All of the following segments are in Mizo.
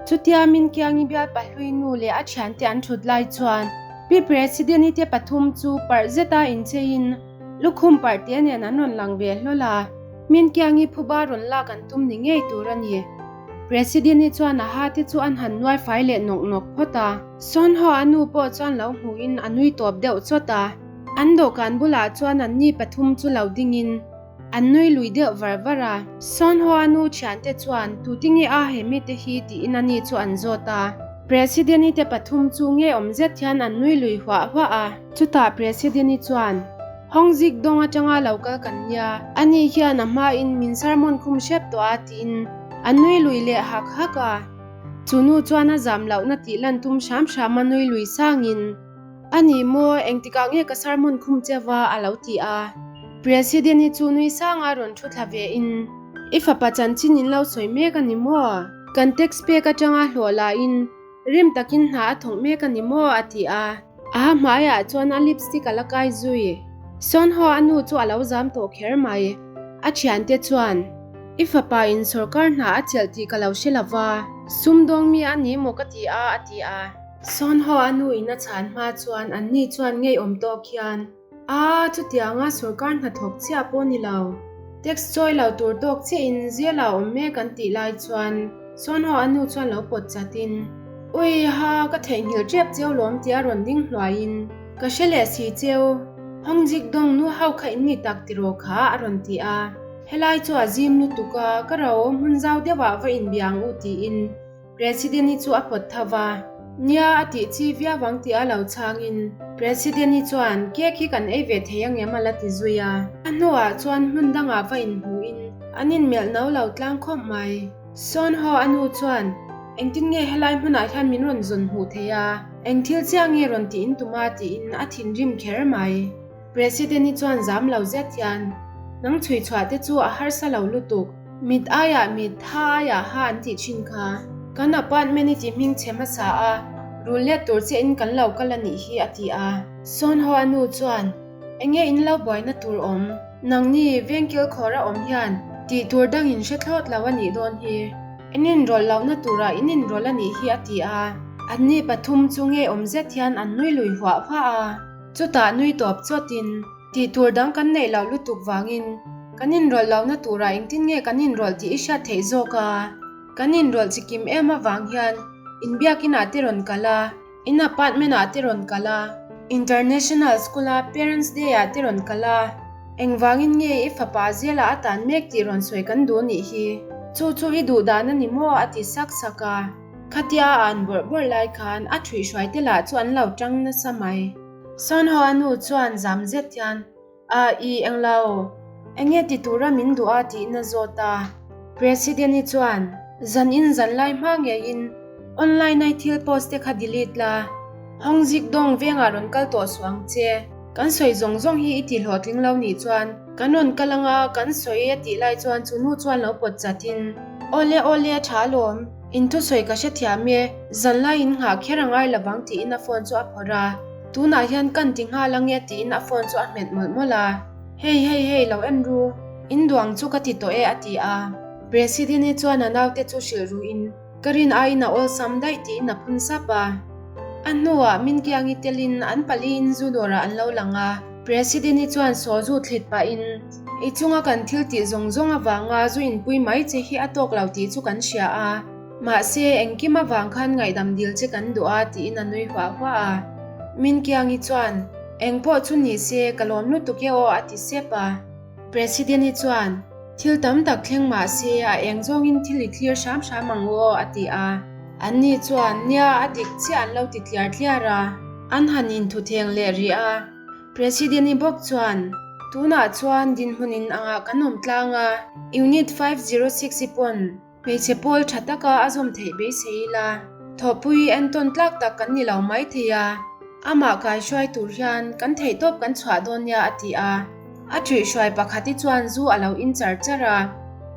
Chutia min Kiangi bial pahlui nu leh a thiante an thut lai chuan Pi President-i te pathum chu parh zeta incheiin lukhum parh te nen an rawn lang ve hlawl a, Min Kiangi phuba rawn lak an tum ni ngei tur a ni. President-i chuan a ha te chu an han nuai fai leh nawk nawk phawt a. Sawnhaw a nu pawh chuan lo hmuhin a nui tawp deuh chawt a. An dawhkan bulah chuan an ni pathum chu lo dingin an nui lui deuh var var a. Sawnhaw a nu thiante chuan tutinge a he mite hi tiin a ni chu an zawt a. President-i te pathum chu nge awm zet hian an nui lui huah huah a. Chutah President-i chuan, Hawng zik dawng atanga lo kal kan nia, ani hian a hmain min sermon khum hrep tawh a tiin a nui lui leh hak hak a. Chu nu chuan a zam lohna tih lan tum hram hram a nui lui sangin, A ni maw, engtikah nge ka sermon khum che va a lo ti a. President-i chu nui sanga rawn thu thla ve in, I fapa chanchin in lo sawi mek a ni maw? Kan tax pek atanga hlawh lain rim takin hna a thawk mek a ni maw? a ti a. A hmaiah chuan a lipstick a la kai zui. Sawnhaw a nu chu a lo zam tawh kher mai. A thiante chuan, I fapa in sawrkar hna a chelh tih ka lo hre lo va, sumdawng mi a ni maw ka ti a, a ti a. Sawnhaw a nu in a chhan hma chuan anni chuan ngeiawm tawk hian, A, chutianga sawrkar hnathawk chiah pawh ni lo. Tax chawi lo tur tawk chiahin zela awm mek an tih lai chuan Sawnhaw a nu chuan lo pawt chatin, Ui ha, ka theihnghilh tep cheu lawm tia rawn ding hluaiin, Ka hre leh si cheu, Hawng Jik Dong nu ho kha in ni tak tiraw kha a rawn ti a. Helai chu a zim lutuk a, ka ro hmun zau deuhah va inbia ang u tiin President-i chu a pawt tho va, Nia, a tih chi viau ang tih a lo chhangin President-i chuan, Cake hi kan ei ve thei angem a la ti zui a. A hnuah chuan hmun dangah va inhmuhin an inmelh no lo tlang khawp mai. Sawnhaw a nu chuan, Engtin nge helai hmunah hian min rawn zawn hmuh thei a? Eng thil chiah nge rawn tiin tum a? tiin a thinrim kher mai. President-i chuan zam lo zet hian, Nang chhui chhuah te chu a harsa lo lutuk. Mit aiah mit, ha aiah ha an tih thin kha. Kan apartment i ti hming chhe hmasa a, rul let tur che in kan lo kal a nih hi a ti a. Sawnhaw a nu chuan, Enge in lo buaina tur awm? Nangni vengkil khawr a awm hian tih tur dang in hre thlawt lo a nih dawn hi. In inrawlh lohna turah in inrawlh a nih hi a ti a. Anni pathum chu nge awm zet hian an nui lui huah huah a. Chutah nui tawp chawtin tih tur dang kan neih loh lutuk vangin kan inrawlh lohna turah engtin nge kan inrawlh tih i hriat theih zawk a? Kan inrawlh chikim em avang hian inbiakinah te rawn kal a, in apartment ah te rawn kal a, International School a Parents Day ah te rawn kal a, engvangin nge i fapa zela a tan mek tih rawn sawi kan duh nih hi? Chu chu i duh dan a ni maw? a ti sak sak a. Khatia a an bawrh bawrh lai khan a thuihhruai te lah chu an lo tang nasa mai. Sawnhaw a nu chuan zam zet hian, A i englo, enge ti tura min duh a tiin a zawt a. President-i chuan, Zan in zan lai hma ngeiin online ai thil post te kha delete la, Hawng zik dawng vengah rawn kal tawh suh ang che. Kan sawi zawng zawng hi i ti hlawhtling lo nih chuan kan rawn kal anga kan sawi a tih lai chuan chu nu chuan lo pawt chatin, Awle awle a tha alawm, in thusawi ka hrethiam e, zanlai in nghah kher a ngai lovang tiin a phone chu a phawrh a, tunah hian kan ti nghal ange tiin a phone chu a hmet mawlh mawlh a, Hei hei hei lo en ru, in duang chu ka ti tawh e a ti a. President-i chuan a naute chu hrilh ruin, Ka rin aiin a awlsam daih tiin a phun sap a. A hnuah Minkiangi telin an paliin zu dawrah an lo lang a. President-i chuan saw zu thlit pahin, I chunga kan thil tih zawng zawng avanga zu inpui mai che hi a tawk lo tih chu kan hria a. Mahse, engkim avang khan ngaihdam dil che kan duh a tiin a nui huah huah a. Minkiangi chuan, Engpawh chu ni se, ka lawm lutuk e aw a ti sep a. President-i chuan, Thil tam tak thleng mah se, a eng zawngin thil i thlir hram hram ang u aw, a ti a. Anni chuan, Nia, a dik chiah an lo ti tliar tliar a. An han inthutheng leh rih a. President-i bawk chuan, Tunah chuan dinhmunin angah kan awm tlang a, Unit 506-i pawn Hmeichhe pawl tha taka a zawm theih beisei ila, thawhpui entawn tlak tak kan ni lo mai thei a, amah kaihruai tur hian kan theihtawp kan chhuah dawn nia a ti a. A ṭhuihhruai pakhati chuan zu a lo in char char a,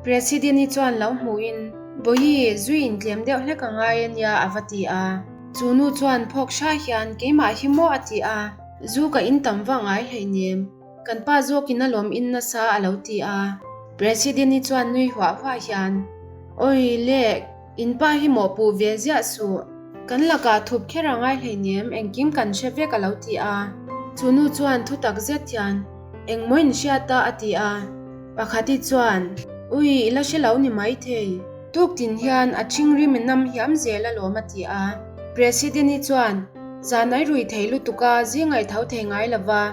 President-i chuan lo hmuhin, Bawihi, zui intlem deuh hlek a ngai a nia a va ti a. Chu nu chuan phawk hrai hian keimah hi maw a ti a, zu ka in tam vak ngai hleinem. Kan pa zawkin a lawm in nasa a lo ti a. President-i chuan nui huah huah hian, Awi le! In pa hi mawhpuh ve ziah suh. Kan lakah thup kher a ngai hleinem, engkim kan hre vek a lo ti a. Chu nu chuan thu tak zet hian, Engmaw in hriat a? a ti a. Pakhati chuan, Ui, i la hre lo ni maithei. Tuktin hian a ṭhing rim i nam hiam zel alawm a ti a. President-i chuan, Zan ai rui thei lutuk a, zing ai tho thei ngai lo va.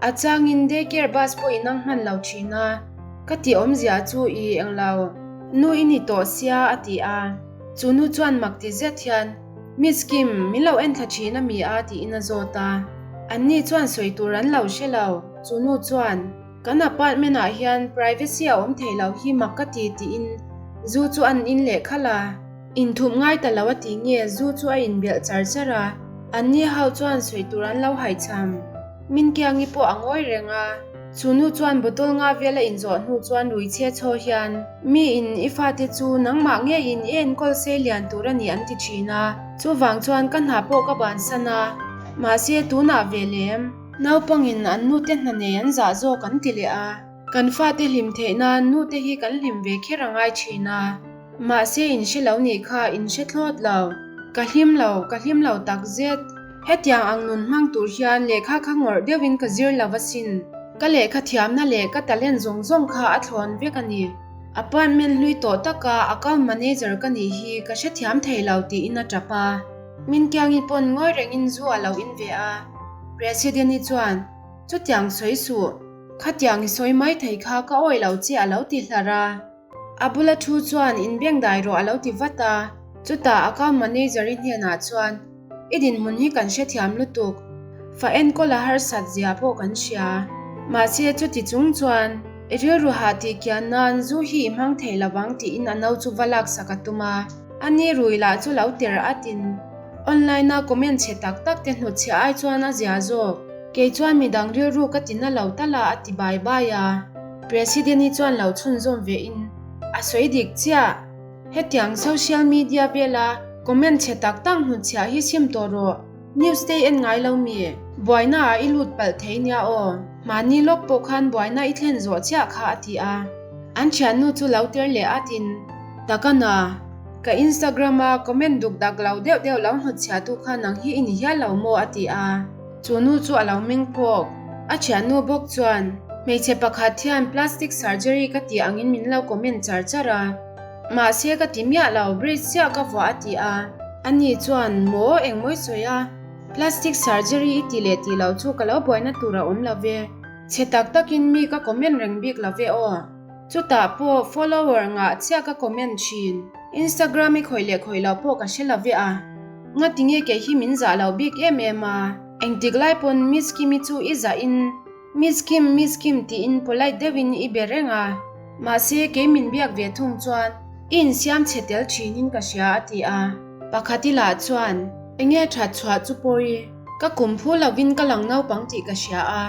A changin day care bus pawh i nang hman lo thin a, ka tih awmzia chu i eng lo, nu i ni tawh sia a ti a. Chu nu chuan mak ti zet hian, Miss Kim, min lo en thla thin a mi a? tiin a zawt a. Anni chuan sawi tur an lo hre lo. Chu nu chuan, Kan apartment ah hian privacy a awm thei lo hi mak ka ti tiin zu chu an in leh khalh a. Inthup ngai ta lo a ti nge zu chu a inbelh char char a, anni ho chuan sawi tur an lo haihchham. Minkiangi pawh a ngawi reng a, chu nu chuan bottle nga vel a inzawh hnu chuan rui chhe chhaw hian, Mi in i fate chu nangmah ngeiin i enkawl sei lian tur a ni an ti thin a, chuvang chuan ka hna pawh ka bansan a, mahse tunah ve lem. Naupangin an nute hna nei an zah zawk an ti leh a, kan fate hlim theih nan nute hi kan hlim ve kher a ngai thin a. Mahse in hre lo nih kha in hre thlawt lo. Ka hlim lo, ka hlim lo tak zet. Hetiang ang nun hmang tur hian lehkha kha ngawrh deuhin ka zir lo asin. Ka lehkha thiamna leh ka talent zawng zawng kha a thlawn vek a ni. Apartment hlui tawh taka account manager ka nih hi ka hrethiam thei lo tiin a tap a. Minkiangi pawn ngawi rengin zu a lo in ve a. President-i chuan, Chutiang sawi suh. Khatiang i sawi mai thei kha ka awih lo che a lo ti hlar a. A bula thu chuan inbengdai rawh a lo ti vat a, chutah account manager-i hnenah chuan, I dinhmun hi kan hrethiam lutuk, fa enkawl a harsat zia pawh kan hria. Mahse chuti chung chuan i rilru hah tih kian nan zu hi i hmang thei lovang tiin a no chu va laksak a tum a. A ni rui lah chu lo ter atin online-a comment chhe tak tak te hnutchhiah ai chuan a zia zawk. Kei chuan midang rilru ka ti na lo tal a a ti bai bai a. President-i chuan lo chhunzawm ve in a sawi dik chiah. Hetiang social media vela comment chhe tak tak hnutchhiah hi sim tawh rawh. News te i en ngai lo mi? Buaina ah i lut palh thei nia aw. Mahni lawk pawh khan buaina i thlen zawh chiah kha a ti a. An thiannu chu lo tir leh at in, Takana, ka Instagram a comment duk dak lo deuh deuh lo hnutchhiah tu kha nang hi i ni hial lo maw a ti a. Chu nu chu a lo meng phawk. A thiannu bawk chuan, Hmeichhe pakhat hian plastic surgery ka tih angin min lo comment char char a. Mahse ka ti miah lo, brace chiah ka vuah a ti a. Ani chuan, Maw, engmawi sawi a? Plastic surgery i ti leh tih loh chu ka lo buaina tur a awm lo ve. Chhe tak takin mi ka comment reng bik lo ve aw. Chutah pawh follower ngah chiah ka comment thin. Instagram i khawih leh khawih loh pawh ka hre lo ve a. Ngati nge kei hi min zah lo bik em em a? Engtik lai pawn Miss Kimi chu i zah in Miss Kim, Miss Kim tiin polite deuhin i be reng a. Mahse kei min biak ve thung chuan i insiam chhe tel thin in ka hria a ti a. Pakhati lah chuan enge that chhuah chu pawi ka kum phu lovin ka lang naupang tih ka hria a.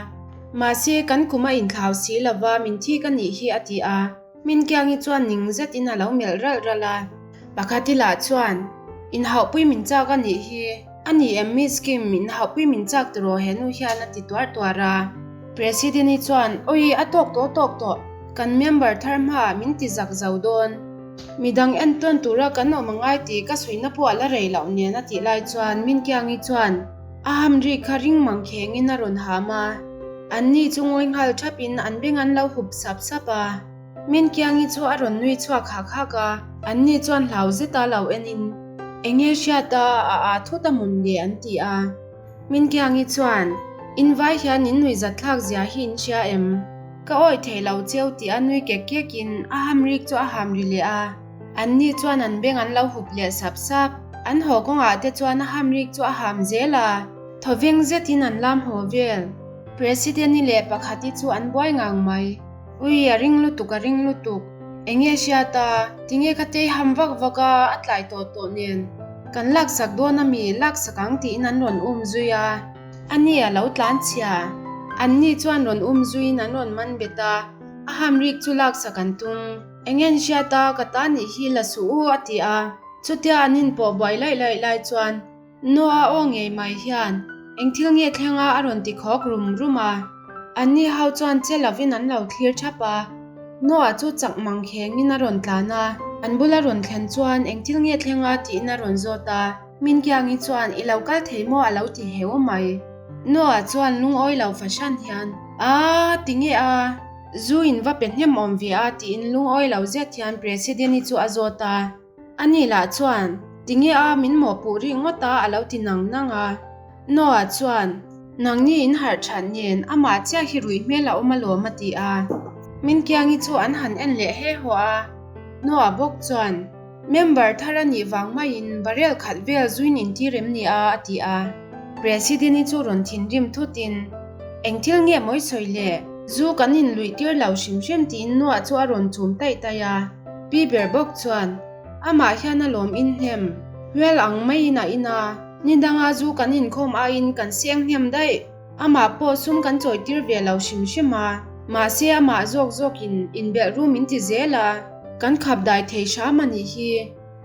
Mahse kan kum a inthlau si lova min thik a nih hi a ti a. Minkiangi chuan ning zetin a lo melh ralh ralh a. Pakhati lah chuan, Inhauhpui min chak a nih hi. A ni em Miss Kim, inhauhpui min chak tiraw he nu hian a ti tuar tuar a. President-i chuan, Awi, a tawk tawh tawk tawh. Kan member thar hmaah min ti zak zo dawn. Midang entawn tura kan awm a ngai tih ka sawina pawh a la rei loh nen a tih lai chuan Minkiangi chuan a hamri kha ring mang khengin a rawn ham a. Anni chu ngawi nghal thapin an beng an lo hup sap sap a. Minkiangi chu a rawn nui chhuak hak hak a, anni chuan hlau zeta lo enin, Enge hriat a, a aa thut a mawn le an ti a. Minkiangi chuan, In vai hian in nui zat thlak zia hi in hria em? Ka awih thei lo cheu tih a nui kek kekin a hamrik chu a ham ri leh a. Anni chuan an beng an lo hup leh sap sap. An haw kawngah te chuan a hamrik chu a ham zel a. Thawveng zetin an lam haw vel. President-i leh pakhati chu an buai ngang mai. Ui, a ring lutuk, a ring lutuk. Enge hriat a, tinge ka tei ham vak vak a, a tlai tawh tawh nen. Kan laksak dawn a mi, laksak ang tiin an rawn um zui a. A ni a lo tlan chhia. Anni chuan rawn um zuiin an rawn man bet a, a hamrik chu laksak an tum. Engen hriat a, ka ta nih hi la suh u a ti a. Chutia an inpawh buai laih laih lai chuan Noah aw ngei mai hian eng thil nge thleng a a rawn ti khawk rum rum a. Anni ho chuan che lovin an lo thlir thap a. Noah chu chak mang khengin a rawn tlan a. An bula rawn thlen chuan engthil nge thleng a tiin a rawn zawt a. Minkiangi chuan i lo kal thei maw a lo ti heu mai. Noah chuan lungawi lo fahran hian, Aa, tinge a? Zu in va pe hnem awm ve a tiin lungawi lo zet hian President-i chu a zawt a. Ani lah chuan, Tinge a, min mawhpuh rih ngawt a a lo ti nang nang a. Noah chuan, Nangni in harh that nen, amah chiah hi ruih hmel a awm alawm a ti a. Minkiangi chu an han en leh he haw a. Noah bawk chuan, Member thar a nih vang maiin barrel khat vel zuin intir em ni a? a ti a. President-i chu rawn thinrim thutin, Eng thil nge mawi sawi le? Zu kan inluih tir lo hrim hrim tiin Noah chu a rawn chum taih taih a. Pi ber bawk chuan, Amah hian a lawm in hnem. Hmel ang maiin a in a, ni danga zu kan inkhawm aiin kan seng hnem daih. Amah pawh sum kan chawitir ve lo hrim hrim a, mahse amah zawk zawkin inbelh ru min ti zel a, kan khap dai thei hram a nih hi.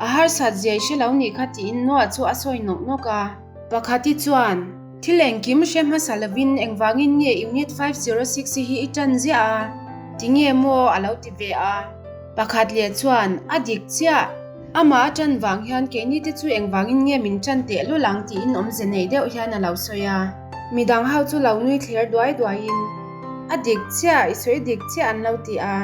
A harsat zia i hre lo nih kha tiin Noah chu a sawi nawk nawk a. Pakhati chuan, Thil engkim hre hmasa lovin engvangin nge Unit 506 hi i tan ziah a? Tinge maw a lo ti ve a. Pakhat leh chuan, A dik chiah. Amah a tan vang hian keini te chu engvangin nge min tan teh lul ang tiin awmze nei deuh hian a lo sawi a. Midang ho chu lo nui thler duai duaiin, A dik chiah, i sawi dik chiah an lo ti a.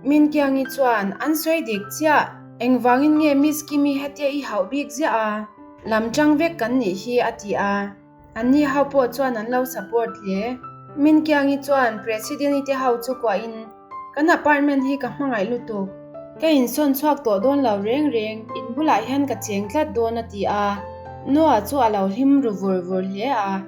Minkiangi chuan, An sawi dik chiah, engvangin nge Miss Kimi hetia i hauh bik ziah a? Lam tang vek kan nih hi a ti a. Anni ho pawh chuan an lo support hle. Minkiangi chuan President-i te ho chu kuahin, Kan apartment hi ka hmangaih lutuk. Ka insawn chhuak tawh dawn lo reng reng, in bulah hian ka cheng tlat dawn a ti a. Noah chu a lo hlim ru vur vur hle a.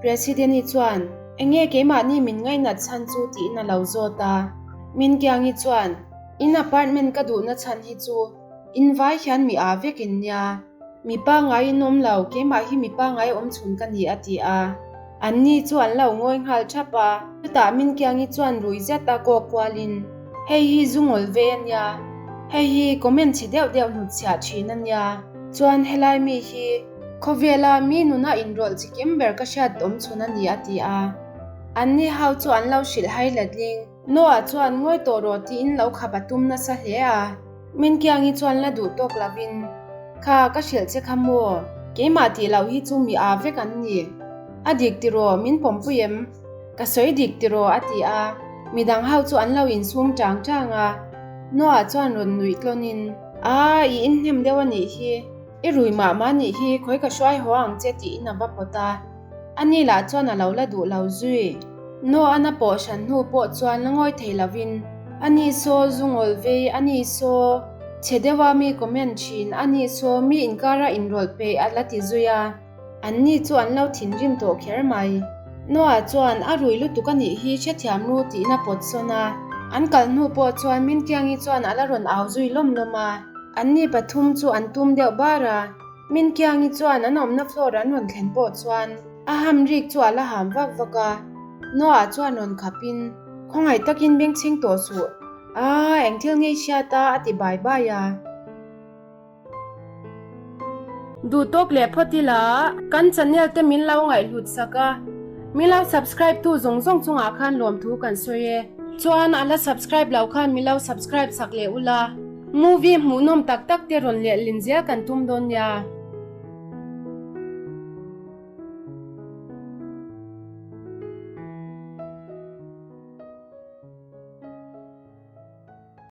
President-i chuan, Enge keimahni min ngainat chhan chu tiin a lo zawt a. Minkiangi chuan, In apartment ka duhna chhan hi chu in vai hian mi aa vek in nia. Mi pangngai in awm lo, keimah hi mi pangngai awm chhun ka ni a ti a. Anni chu an lo ngawi nghal thap a, chutah Minkiangi chuan rui zet a kawk kualin, Hei hi zu ngawl ve a nia, hei hi comment chhe deuh deuh hnutchhiah thin a nia, chuan helai mi hi khawvela mi nuna inrawlh chikim ber ka hriat awm chhun a ni a ti a. Anni ho chu an lo hrilh hai letling. Noah chuan ngawi tawh rawh tiin lo khap a tum nasa hle a. Minkiangi chuan la duh tawk lovin, Kha, ka hrilh che kha maw? Keimah tih loh hi chu mi aa vek an ni. A dik tiraw, min pawmpui em? Ka sawi dik tiraw a ti a. Midang ho chu an lo insum tang tang a. Noah chuan rawn nuih tlawnin, Aa, i inhnem deuh a nih hi. I rui mah mah nih hi, khawi ka hruai haw ang che tiin a va pawt a. Ani lah chuan a lo la duh lo zui. Noah-na pawh hran hnu pawh chuan la ngawi thei lovin, Ani saw zu ngawl vei, ani saw chhe deuha mi comment thin, ani saw mi inkara inrawlh peih a la ti zui a. Anni chu an lo thinrim tawh kher mai. Noah chuan a rui lutuk a nih hi hrethiam ru tiin a pawt sawn a. An kal hnu pawh chuan Minkiangi chuan a la rawn au zui lawm lawm a. Anni pathum chu an tum deuh bar a. Minkiangi chuan an awmna floor an rawn thlen pawh chuan a ham rik chu a la ham vak vak a, Noah chuan rawn khapin, Khawngaih takin bengchheng tawh suh, aa eng thil ngei hriat a a ti bai bai a. Duh tawk leh phawt ila kan channel te min lo ngaihhlut sak a, min lo subscribe tu zawng zawng chungah khan lawmthu kan sawi e. Chuan a la subscribe loh khan min lo subscribe sak leh ula. Movie hmuhnawm tak tak te rawn lehlin zel kan tum dawn nia.